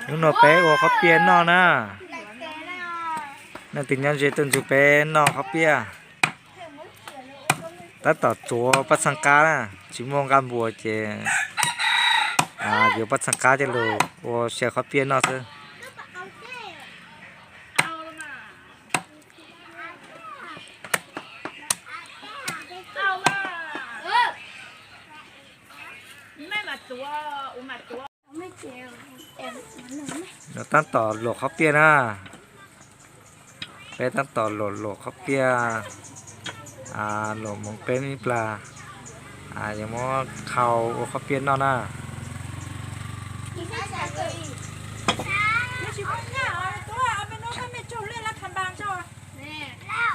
Hnub no peb ua qhob piaj noj na. Leej twg nyob ze tuaj nrog peb noj qhob piaj. Tab tom tuav paj txhab qab na, tsis muaj nqaj npua ces yuav paj txhab qab coj los ua xyaw qhob piaj noj xwb. Tab tom luam qhob piaj na. Peb tab tom luam luam qhob piaj, luam moov peb ib plag, yuav muab khau ua qhob piaj noj na.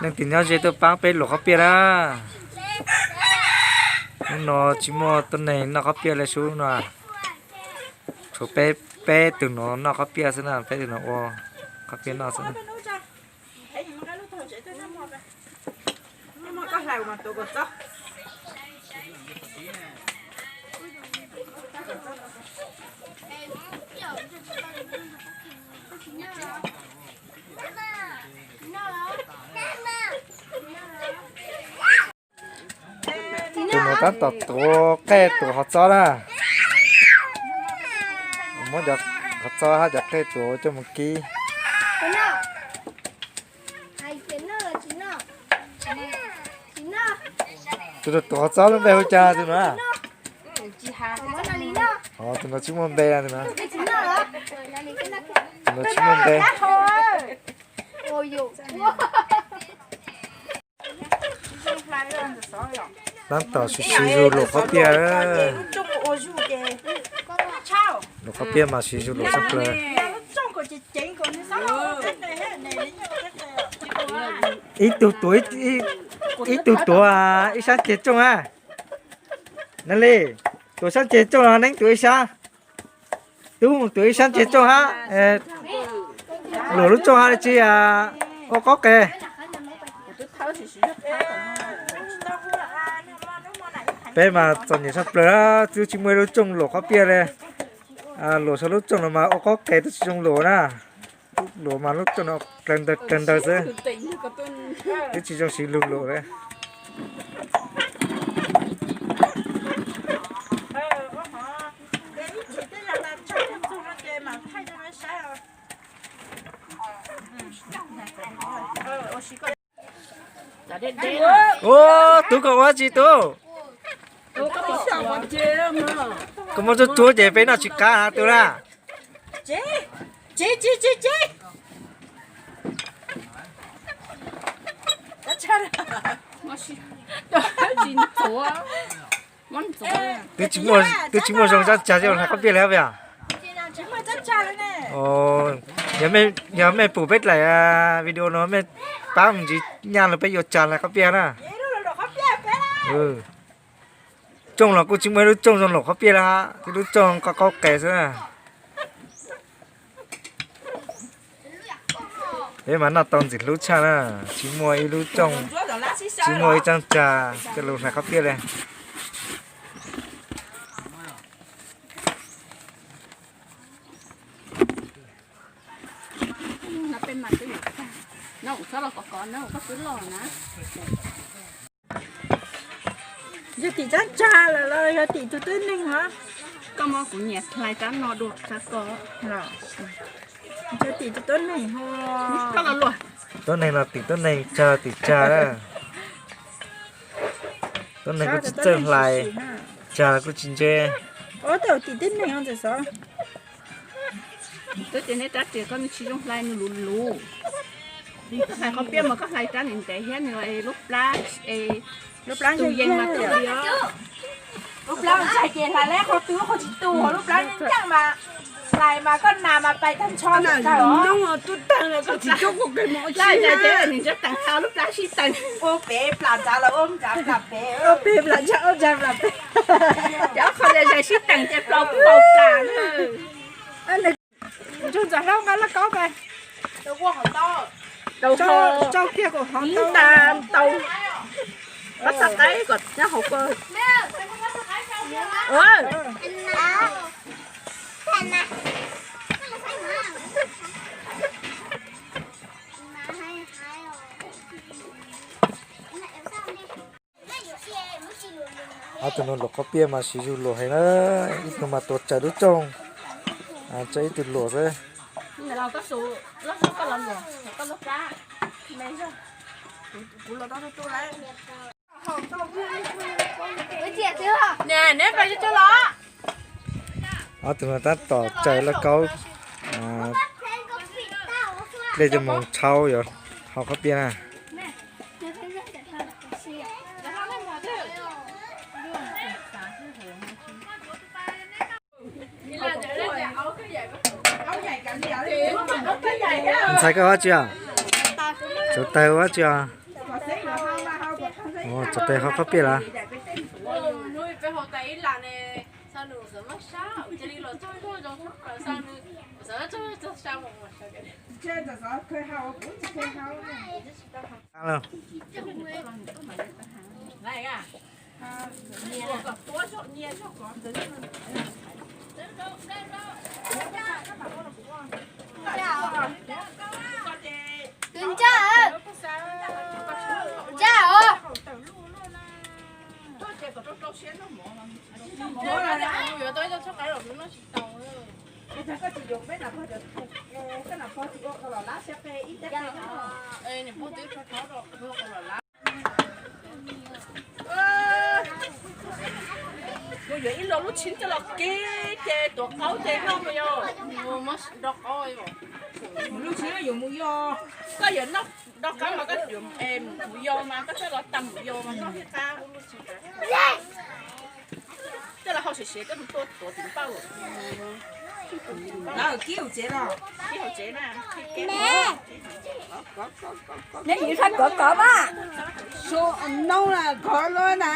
Leej twg nyob ze tuaj pab peb luam qhob piaj na. Hnub no tsis muaj tuab neeg noj qhob piaj li sub no. Tshuav peb, peb tug no noj qhob piaj xwb na, peb tug no ua qhob piaj noj xwb. Tus no tab tom tuav qej tuav qhov txob na. Muab cov qhov txob hab cov qej tuav coj mus kib. Tus tuav qhov txob lub npe hu cas tus no? Tus no tsis muaj npe, tus no tsis muaj npe. Tab tom siv siv zus luam qhob piaj. Luam qhob piaj mas siv zus luam tshaj plaws. Ib tug tuav, ib tug tuav ib sab ceg tsooj a. Na li, tuav sab ceg tsooj no, Neeb tuav ib sab. Tub mus tuav ib sab ceg tsooj hab. Luam lub tsooj hab li tsi, ua qaub qe. Peb mas txom nyem tshaj plaws, twb tsis muaj ib lub tsooj luam qhob piaj li. Luam sau lub tsooj no mas ua qaub qe twb tsis zoo luam na. Luam mas lub tsooj no qe ntawg qe ntawg xwb, twb tsis zoo siv lug luam li. Ub, tub koj ua tsi tub? Koj muab tsuag tsuag ces peb noj tsis qab tub na. Twb tsis muaj zoo tsab tsag coj los hlais qhob piaj li hab puas yog? Yog mej pum peb daim video no mej pab mus ntsis nyaj los peb yuav tsag hlais qhob piaj na. Tsooj los kuj tsis muaj ib lub tsooj zoo luam qhob piaj li hab, ib lub tsooj qaub qaub qe xwb na. Peb mas noj tau ntxim hlub tshaj na, tsis muaj ib lub tsooj, tsis muaj ib tsab tsag coj los hlais qhob piaj li. Yog tim tsab tsag lawm los yog tim tus tuab neeg os? Koj muab kuv nyiam hlais rab no dua rau koj. Yog tim tus tuab neeg ho. Tuab neeg los tim tuab neeg, tsag los tim tsag. Tuab neeg kuj tsis txawj hlais, tsag los kuj tsis ntse. Twb tias neb rab riam koj tsis zoo hlais, nws luv luv. Koj hlais qhob piaj mas koj hlais rab ntev ntev thiab nws lub plab, lub plab yeej yeej mas tu li os. Lub plab ntshai ces hlais lawm qhov twg qhov tsis tu, lub plab yeej yeej mas hlais mas koj nas mas pais tag nrho lawm. Nws tub tag lawm koj tsis coj kuv pem mus ua tsi na. Nws nrab teev ha lub plab sib teev. Ua pem plam ntsa los ua ntsa plam pem, ua pem plam ntsa ua ntsa plam pem. Cov qhov zais sib teev ces plau plau plam. Ntsuag Ntxawm Hlaub nqa lauj kaub pais. Tsau kiag kom hov tau. Pab txhaj qaib kom nyob hauv ko. Tus no luam qhob piaj mas siv zug luam heev na, ib tug mas tuav tsawv lub rooj, tsawv ib tug luam xwb. Ob tug no tab tom tsawv lauj kaub dlej coj mus rhaub yuav hau qhob piaj na. Ntxhais koj ua dab tsi os? Tsuav taws ua dab tsi os? Tsuav taws hau qhob piaj lawm. Tus ntsa, ntsa os. Kuv yuav ib lo lub tshib coj los kib ces tuav qaub ces noj mus yog. Lub tshib yuav mus yog, koj yuav noj do qab mas koj yuav mus yos mas koj coj los tag mus yos mas noj thiaj qab. Coj los hau siav siav coj mus tua tuav tim npauj. Kib hauv tsev los, kib hauv tsev na. Neb yim sab kov kov mas. Noob na, kov luaj na,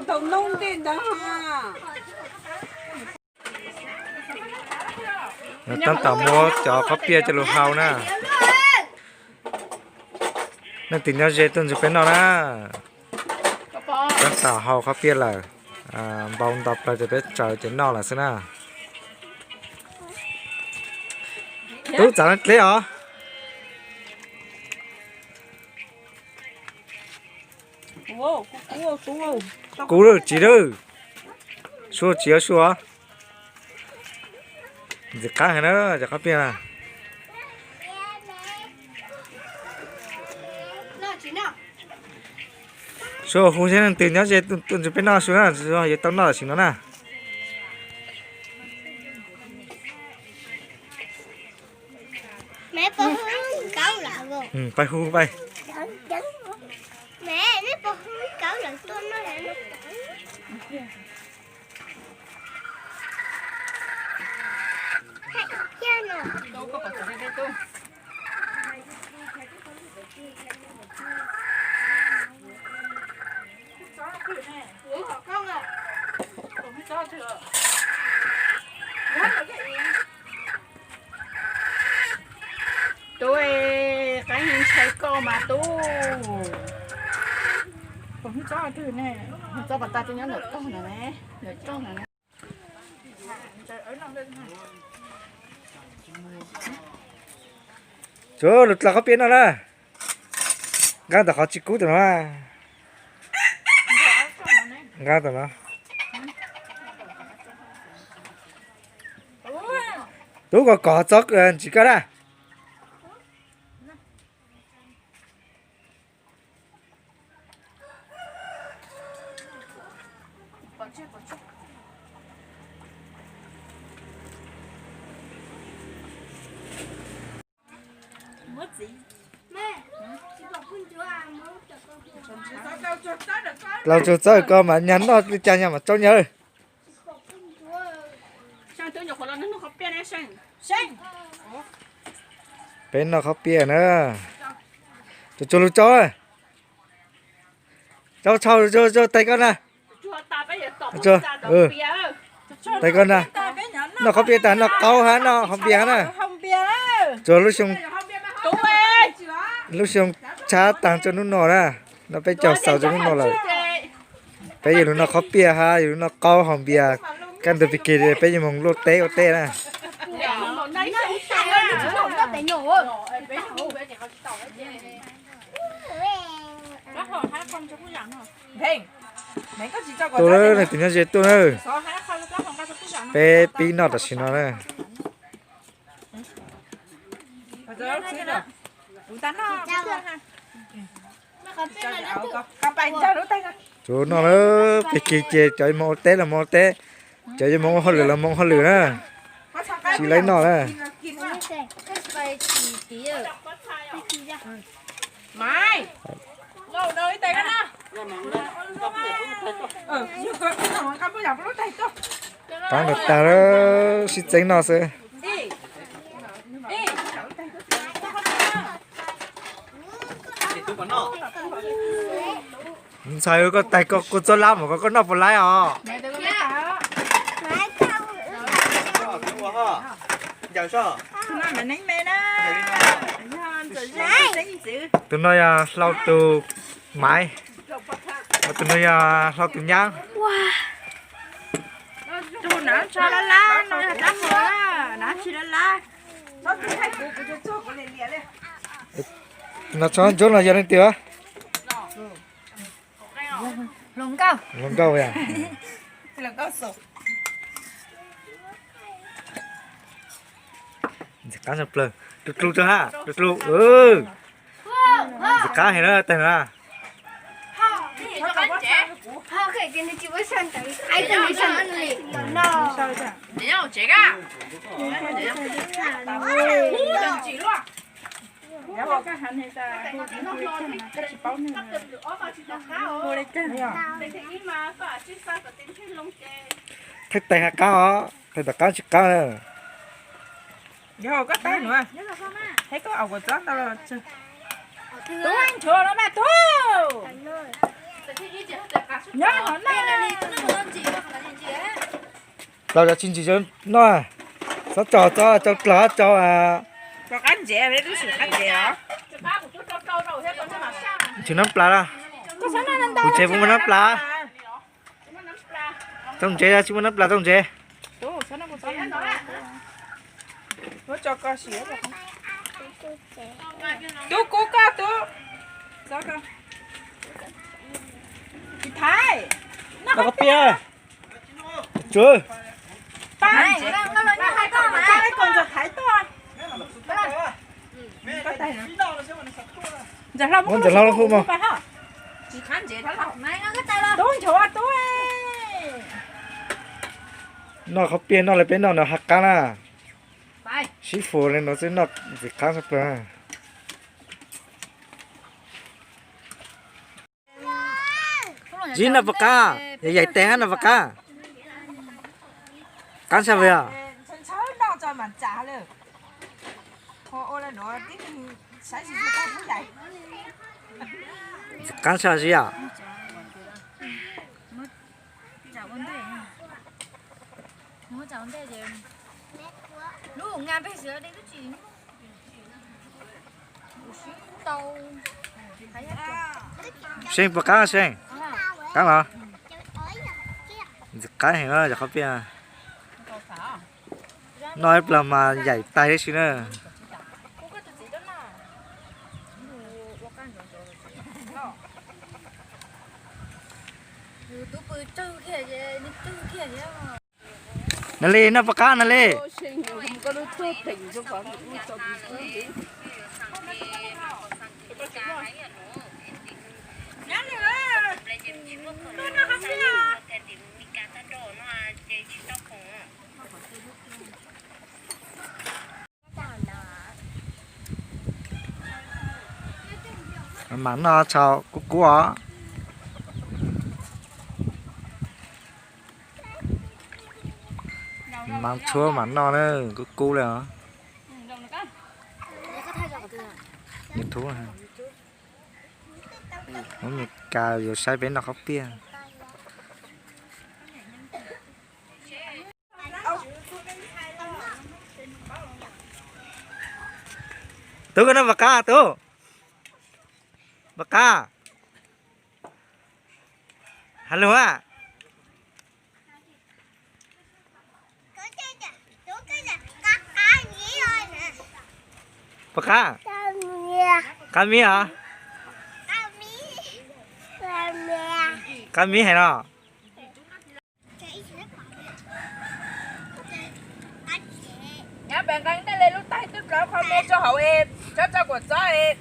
ntaus noob ntej ntawd. Tab tom muab cov qhob piaj coj lug hau na. Leej twg nyob ze tuaj ntxug peb noj na. Tab tom hau qhob piaj lawm, npau nto plaws ces peb tsaws ces noj lawm xwb na. Tub txav dleb os. Kub lawm tsis lawm. Sua tsis sua. Ntxim qab heev na cov qhob piaj na. Sua hu seb leej twg nyob ze tuaj ntxug peb noj sua na, yuav tau noj tam sim no na. Pab hu pab. Tub, qaib ntshai koj mas tub. Tsob twg ne? Tsob pas tas twb nyob ntawm tog na, ntawm tog na. Tsuav lug dlaws qhob piaj noj na. Nqa tom qhov tsis kub tom no. Nqa tom no. Tub, kov kov txob ntsis koj na. Laus tsuag txawb ko mas nyag noj li cas nyag mas tsaub nyawg. Peb noj qhob piaj na. Tsuag tsuag lug tsaub. Tsaub tshau, tsaub tais koj na. Tais koj na. Noj qhob piaj tas noj qaub hab noj hau npias hab na. Tsuag lub xyoo, lub xyoo tshab taag tso nub no na. Noj peb caug xaus tso nub no lawm. Peb yuav lug noj qhob piaj hab yuav lug noj qaub hau npias. Kaj ntug pig kig peb yuav moog luaj teb ua teb na. Tuaj lawm, leej twg nyob ze tuaj na. Peb pib noj tam sim no na. Tsuav noj lawm, peb kis ces cov yuav mus ua teb los mus ua teb, cov yuav mus ua hauj lwm los mus ua hauj lwm na. Tsis laib noj na. Qaab tag tag, sib txeeb noj xwb. Ntxhais, koj tais koj kua txob lab mas koj noj puas laib os? Tus no yog Hlau tus maiv, tus no yog Hlau tus nyab. Tus no tso ntsuab no yog leej twg? Hluas nkauj. Ntxim qab tshaj plaws. Dlua dlua tso hab, dlua dlua. Ntxim qab heev na tais no na. Thaij tais hav qab os, thaij tom qab tsis qab na. Plaws cov tsis ntsim noj, txhob tso, txhob tso plaws, tso tsis nab plas. Kuv tsev puas muaj nab plas? Txooj ntsev tsis muaj nab plas txooj ntsev. Tub kub koj tub. Noj qhov pias. Tsuav. Ntxawm hlau los hu mog. Noj qhov pias no lawm peb noj no hav qab na. Sib fus li no xwb noj ntxim qab tshaj plaws. Zib noj puas qab, yaim tes hab noj puas qab? Qab tshaj puas yog? Ntxim qab tshaj Zib yom. Seej puas qab Seej? Qab los? Ntxim qab heev cov qhov pias. Noj ib plag mas yaim tais tib si na. Nali, noj puas qab Nali? Mam noj tshau kub kub os. Mam tshuab mam noj na, kub kub li os. Muab Mes Kas yuav saib peb noj qhob pias. Tub, koj noj puas qab tub? Puas qab? Has lus a. Puas qab? Qab miab os. Qab mib heev no. Nyab pes nqee dej le lub taig twb plaub qho me rau hauv es tsob tso kuam txob es.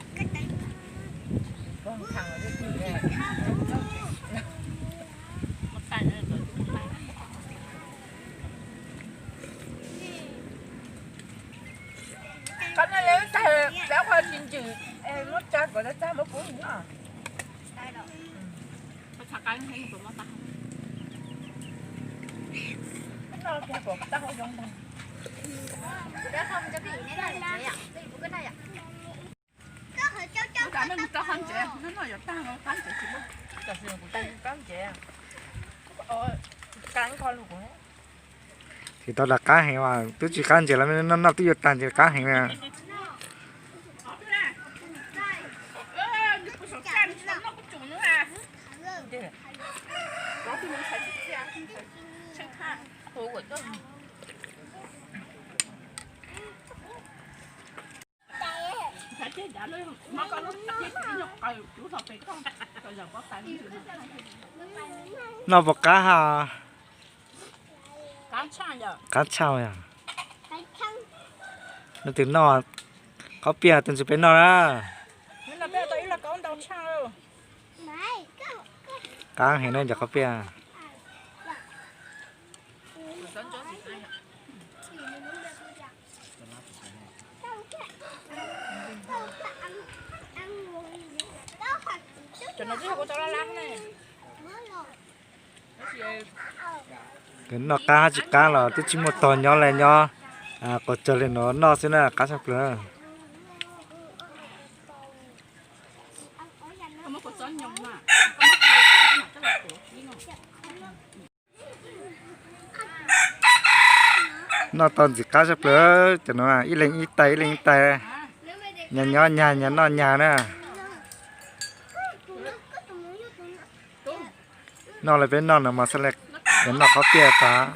Qhov no le lub taig plaub qho tsis ntsws es muab tso kuam txob muab pub no. Tsis tau rov qab heev, twb tsis qab ntses los noj noj twb yuav tag ntses qab heev na. Noj puas qab ha? Qab tshaj yog. Leej twg noj qhob piaj tus ntxim peb noj na. Qab heev na cov qhob piaj. Noj qab hab tsis qab los twb tsis muaj tog nyob li, nyob quas tsawg li no noj xwb na, qab tshaj plaws. Noj tau ntxim qab tshaj plaws, cov no ib leeg ib tais ib leeg ib tais, nyob nyob nyag nyob noj nyag na. Noj li peb noj no mas xav li noj qhob piaj tag.